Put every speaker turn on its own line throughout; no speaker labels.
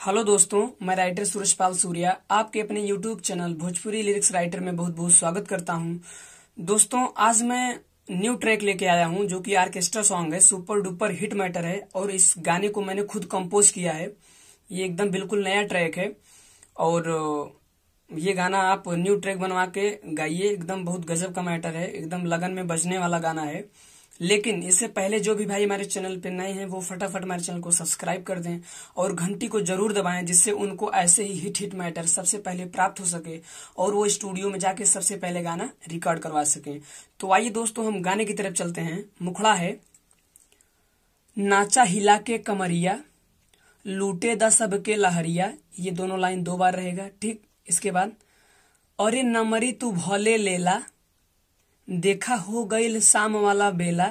Hello दोस्तों, मैं writer Surajpal Surya आपके अपने YouTube channel Bhojpuri lyrics writer में बहुत बहुत स्वागत करता हूं। दोस्तों, आज मैं न्यू ट्रैक लेके आया हूं जो कि आर्केस्ट्रा सॉन्ग है, सुपर डुपर हिट मैटर है और इस गाने को मैंने खुद कंपोज किया है। ये एकदम बिल्कुल नया ट्रैक है और ये गाना आप न्यू ट्रैक बनवा के गाइए। एकदम बहुत गजब का मैटर है, एकदम लगन में बजने वाला गाना है। लेकिन इससे पहले जो भी भाई हमारे चैनल पे नए हैं वो फटाफट हमारे चैनल को सब्सक्राइब कर दें और घंटी को जरूर दबाएं, जिससे उनको ऐसे ही हिट हिट मैटर सबसे पहले प्राप्त हो सके और वो स्टूडियो में जाके सबसे पहले गाना रिकॉर्ड करवा सकें। तो आइए दोस्तों, हम गाने की तरफ चलते हैं। मुखड़ा है, नाचा हिला के कमरिया, लूटे दा सबके लहरिया, ये दोनों लाइन दो बार रहेगा, ठीक। इसके बाद अरे नमरी तू भले लेला, देखा हो गईल शाम वाला बेला,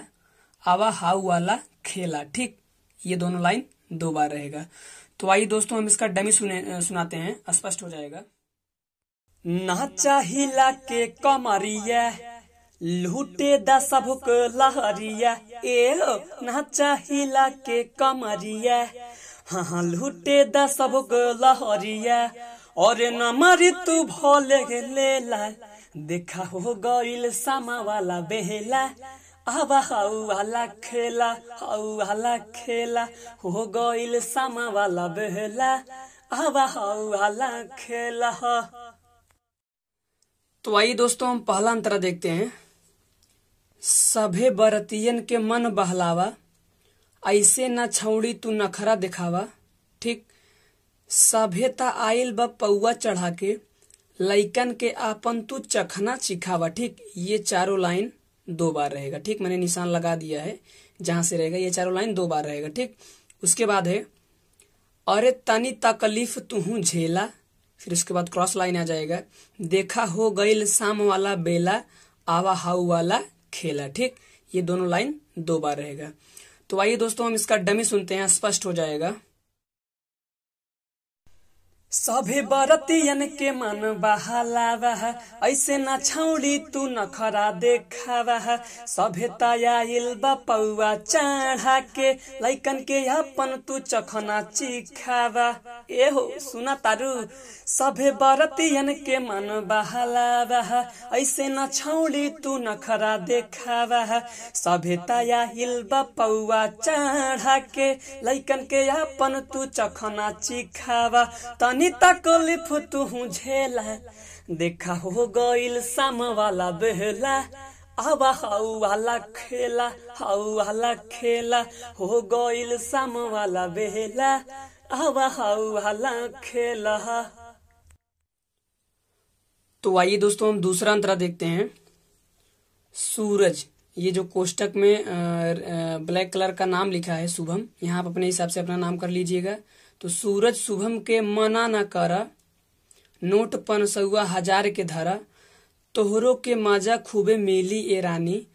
आवा हाउ वाला खेला, ठीक। ये दोनों लाइन दो बार रहेगा। तो आइए दोस्तों, हम इसका डमी सुनाते हैं, स्पष्ट हो जाएगा। नाचा हिला के कमरिया, लूटे दा सबक लहरिया, ए हो नाचा हिला के कमरिया, हाँ हाँ लूटे दा सबक लहरिया, और नमरी तू भले लेला, देखा हो गईल सामा वाला बेला, आवा हाउ वाला खेला, हाउ वाला खेला, हो गईल सामा वाला बेला, आवा हाउ वाला खेला। तो आइए दोस्तों, हम पहला अंतरा देखते हैं। सभे बरतियन के मन बहलावा, ऐसे ना छौड़ी तू नखरा दिखावा, ठीक। सभे ता आइल बा पौआ चढ़ा के, लइकन के आपन तू चखना चिखावा, ठीक। ये चारों लाइन दो बार रहेगा, ठीक। मैंने निशान लगा दिया है जहां से रहेगा, ये चारों लाइन दो बार रहेगा, ठीक। उसके बाद है अरे तनी तकलीफ तुहू झेला, फिर उसके बाद क्रॉस लाइन आ जाएगा। देखा हो गईल शाम वाला बेला, आवा हाउ वाला खेला, ठीक। ये दोनों लाइन दो बार रहेगा। तो आइए दोस्तों, हम इसका डमी सुनते हैं, स्पष्ट हो जाएगा। सभे बरतियन के मन बहलावा, ऐसे ना छौड़ी तू नखरा देखावा, सभे तयाइल बा पौआ चढ़ा के, लइकन के अपन तू चखना चिखावा, ए हो सुना तारू। सभे बरतियन के मन बहलावा, ऐसे ना छौड़ी तू नखरा देखावा, सभे तयाइल बा पौआ चढ़ा के, लइकन के अपन तू चखना चिखावा, तनी तकलीफ तू झेला, देखा हो गईल शाम वाला बेला, आवा हाउ वाला खेला, हाउ वाला खेला, हो गईल शाम वाला बेला, आवा हाउ वाला खेला। तो आइए दोस्तों, हम दूसरा अंतरा देखते हैं। सूरज, ये जो कोष्टक में ब्लैक कलर का नाम लिखा है शुभम, यहाँ आप अपने हिसाब से अपना नाम कर लीजिएगा। तो सूरज शुभम के मना न करा, नोट पनसुआ हजार के धरा, तोहरो के मजा खूबे मिली ए रानी,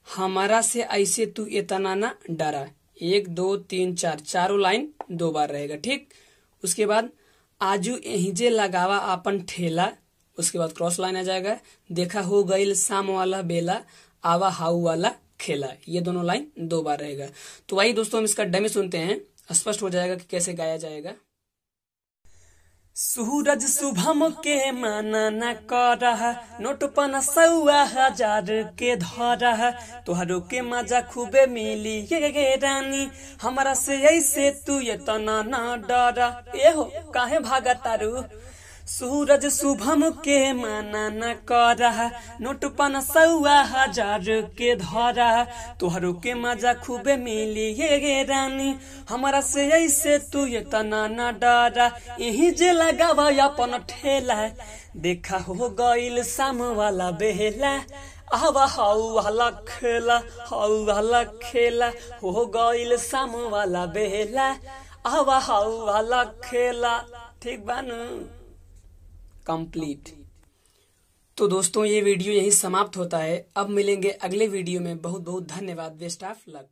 हमारा से ऐसे तू इतना ना डरा। 1 2 3 4, चारों लाइन दो बार रहेगा, ठीक। उसके बाद आजू एहिजे लगावा आपन ठेला, उसके बाद क्रॉस लाइन आ जाएगा। देखा हो गईल शाम वाला बेला, आवा हाउ वाला खेला, ये दोनों लाइन दो बार रहेगा। तो आइए दोस्तों, हम इसका डमी सुनते हैं, स्पष्ट हो जाएगा कि कैसे गाया जाएगा। सूरज शुभम के माना न कर, नोट पनसुआ हजार के धरा, तोहरो के मजा खूबे मिली ये रानी, हमरा से ऐसे तू इतना ना डरा, ए हो काहे भागा तारू। सूरज शुभम के माना न कर, नोट पनसुआ हजार के धरा, तोहरो के मजा खूबे मिली ये रानी, हमारा से ऐसे तू इतना न डरा, यही जे लगावा अपन ठेला, देखा हो गईल शाम वाला बेला, आवा हाउ वाला खेला, हाउ वाला खेला, हो गईल शाम वाला बेला, आवा हाउ वाला खेला, ठीक बानू, कंप्लीट। तो दोस्तों, ये वीडियो यही समाप्त होता है। अब मिलेंगे अगले वीडियो में। बहुत बहुत धन्यवाद। Best of luck.